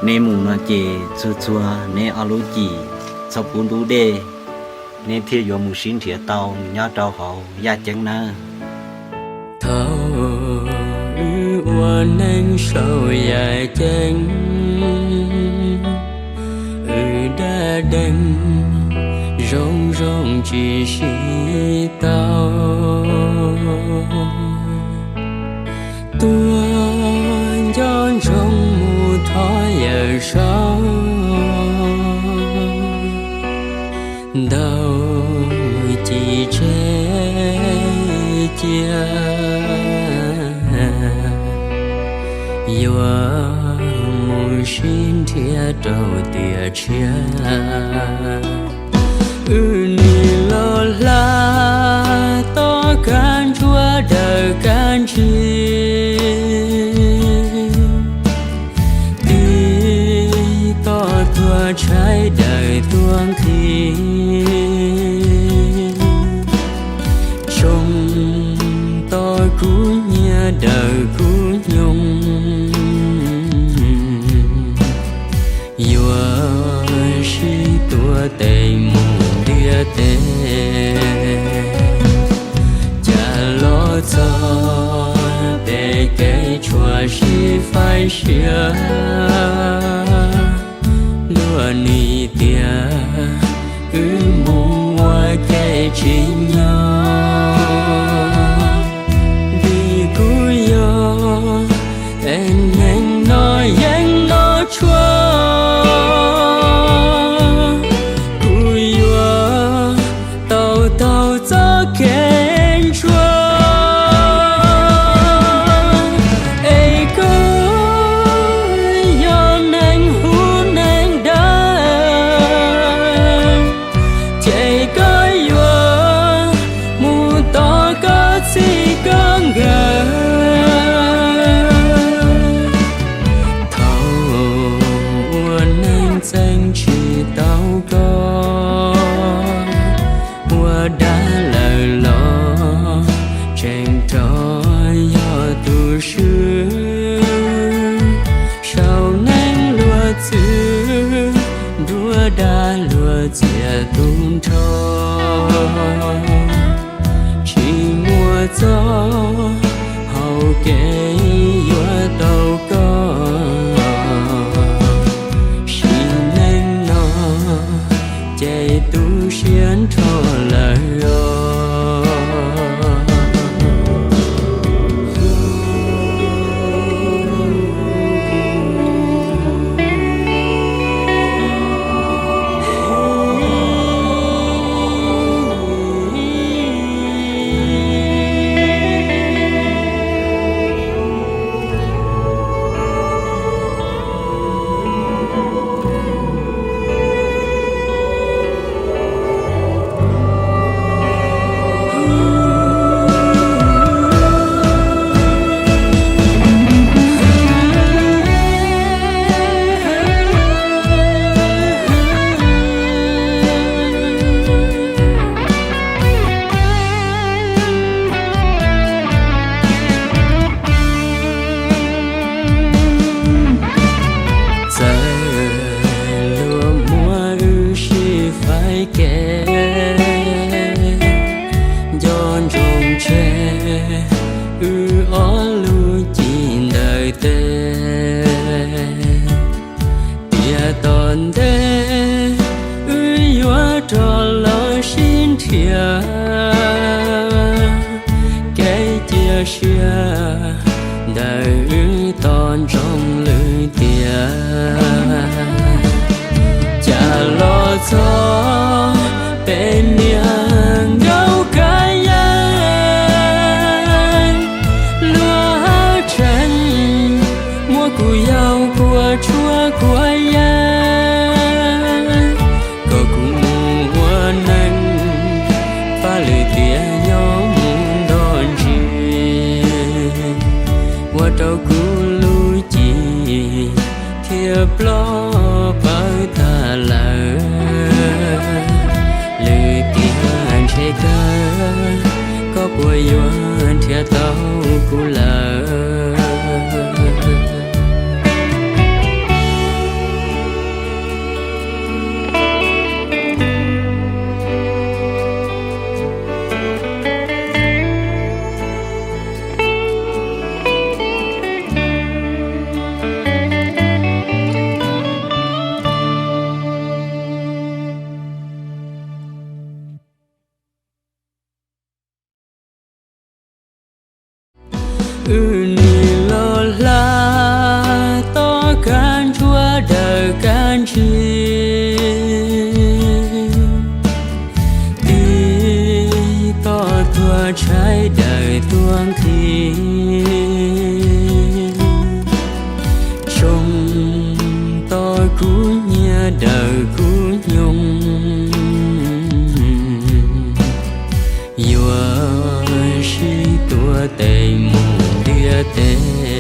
Neb mus no ces txhua txhua neb ob lub cim txhob pub ntub dej, neb thiaj yuav mus sib nrhiav tau nyob rau hauv yaj ceeb nawb. Thaum wb ua neej saum yaj ceeb, wb dab deeg zoo zoo tsis sib tau. Tuaj nco ntsoov mus thov yawm saub ntau ci tseg cia, yuav mus sib nrhiav rau tiam tshiab. Wb nim los hla tom kab ntsuab dawm kab ntsig, tig tom tuag tshaib dawm tuag nqhis, tsoo tom kub hnyiab dawm kub nyoog, yuav sib tuav tes mus ntiaj teb. Cas los txog pem kev tshuam sib faib siab, luag nim tias wb mus ua ke tsis nyob, vim kuv yog es neeg no yeej noj tshuaj, kuv yuav tau taug txoj kev ntsuag. Es koj yog neeg huv neeg daws, ces koj yuav mus tos koj txij koj nkawm. Thaum ua neej txeeb tsis tau koj, ua dab lawm los tseem rov yog tus swb. Saum neeg luag txwv, nruab dab luag txiav tu nrho, tsis muaj txoj hau kev yuav tau koj. Sim neej no ces tu siab nrho lawm os. Txawm luag muab wb sib faib kev, nco ntsoov tseg wb ob lub cim ntawm tes. Tiam tom ntej wb yuav rov los sib nrhiav, kev cia siab ntawm wb tos ntsoov lwm tiam. Cas los txog pem niam nkauj kab yeeb, luag tseem muab kuv yaug kua tshuaj kua yeeb, kom kuv mus ua neeg, faj lwm tiam nyob mus nto ntsis, ua rau kuv lub cim thiaj ploj pawv tag lawm. Lwm tiam ntshe kawg koj puas yuav nrhiav tau kuv lawm. Wb nim los hla toj kab ntsuab daws kab ntsig, tig toj tuag tshaib daws tuag nqhis, tsoo toj kub hnyiab daws kub nyoog, yuav sib tua tes mus ntiaj teb.